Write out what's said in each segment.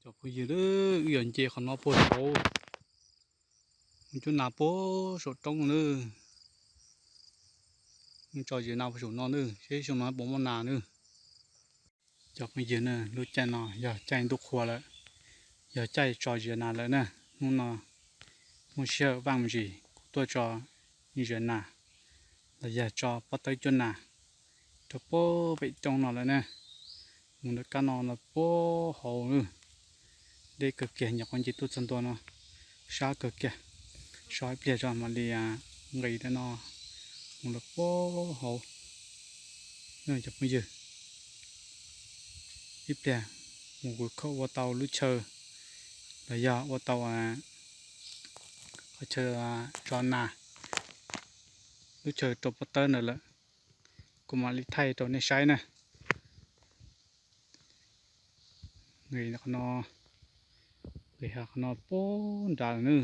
Cov phooj ywg, wb yuav nce qhov no puag saud, mus cuab nas puag saum roob na. Wb tso ziav nas puag saum no na, seb xyoo no puas muaj nas na. Cov phooj ywg na, lub caij no yog caij ntuj qhua lawm, yog caij tso ziav nas lawm na. Hnub no muaj sij hawm vaj ntsis kuv tuaj tso ziav nas los yog tso pob tawb cuab nas rau puag pem roob no lawm na. Mus ntawm kab no los puag hauv, deb kawg kiag, nyuam qhuav nce tuaj txog ntua no, sab kawg kiag. So ib pliag tso mam li nqis rau no, mus lawm puag hauv cov phooj ywg. Ib pliag mus kuv khaum ua tau lub chaw los yog ua tau qhov chaw tso nas, lub chaw rau pob tawb ntawd lawm, kuv mam li thaij rau nej saib na. Nqis qhov no, nqis qhov no puag nrad na.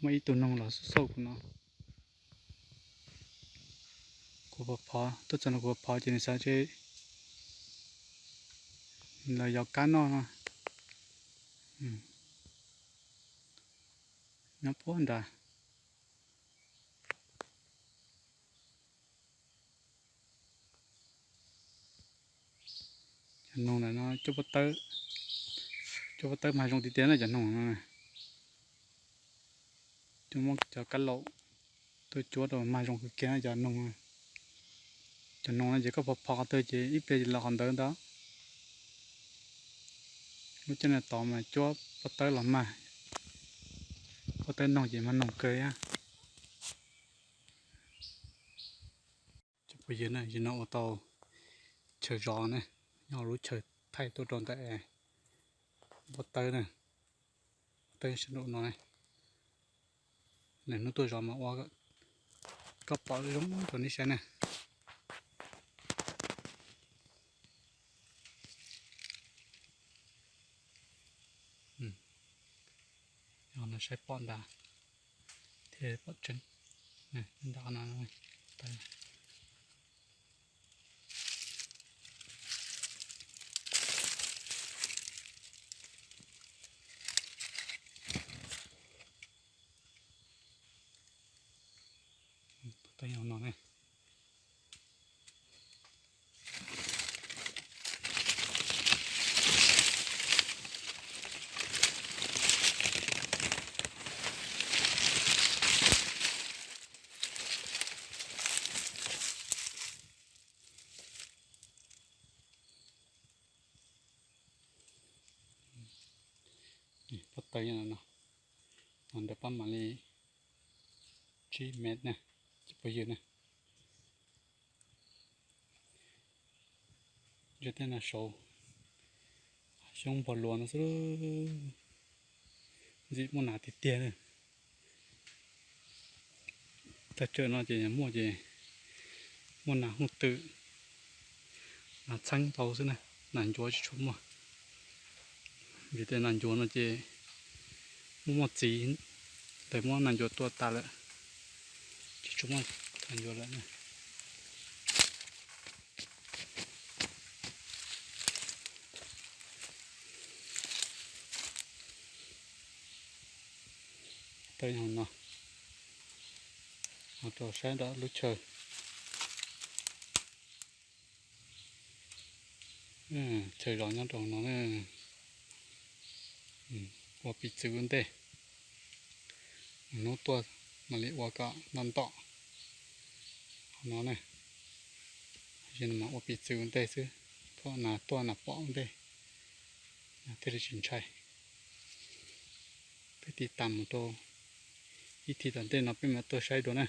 Muaj ib tug noog los xauj xauj kuv no. Kuv phov phov, tuaj txog no kuv phov phov ces nws xav ces los yog kab noj no. Nyob puag nrad. Cov noog ntawm no cuab pob tawb, cuab pob tawb mag zoo tiag tiag na cov noog no. Cov muab cov kab laum tuaj cuab rau mag zoo kawg kiag na cov noog. Cov noog no ces koj phov phov qhov twg ces ib pliag ces los qhov ntawd ntag. Lub caij no tod mas cuab pob tawb los mag, pob tawb noog ces mag noog kawg thiab. Cov phooj ywg na, zaum no ua tau chaw zov na, nyob lub chaw thaij tuaj rau ntawm pob tawb na, pob tawb sab nraum no na. Lwm hnub tuaj zov mas ua koj pom zoo rau nej saib na. Yog no saib pom ntag, thiaj pom tseeb. Nram no, no ne. Pob tawb no, no ntawm pab mam li tsib mev na, cov phooj ywg na. Yog tej no saud xyoob npog luas no xwb, ntxim muaj nas tiag tiag na. Thaj tsam no ces muaj ces muaj nas hooj twm, nas txheeb tau xwb na, nas ncuav tsis tshua muaj. Vim tej nas ncuav no ces muaj muaj txiv, lawv muab nas ncuav tua tas lawm, tsis tshua muaj nas ncuav lawm na. Tawb no, no rau saib nram lub chaw. Chaw zov nyob rau no, ua piv txwv ua ntej. Hnub tuaj mam li ua kom nto nto. Qhov no ne, mas ua piv txwv ua ntej xwb, kom nas tuaj nas pom ua ntej, nas thiaj li tsis ntshai. Peb tiv tas mus rau ib thim tom ntej no peb mam tuaj saib dua na.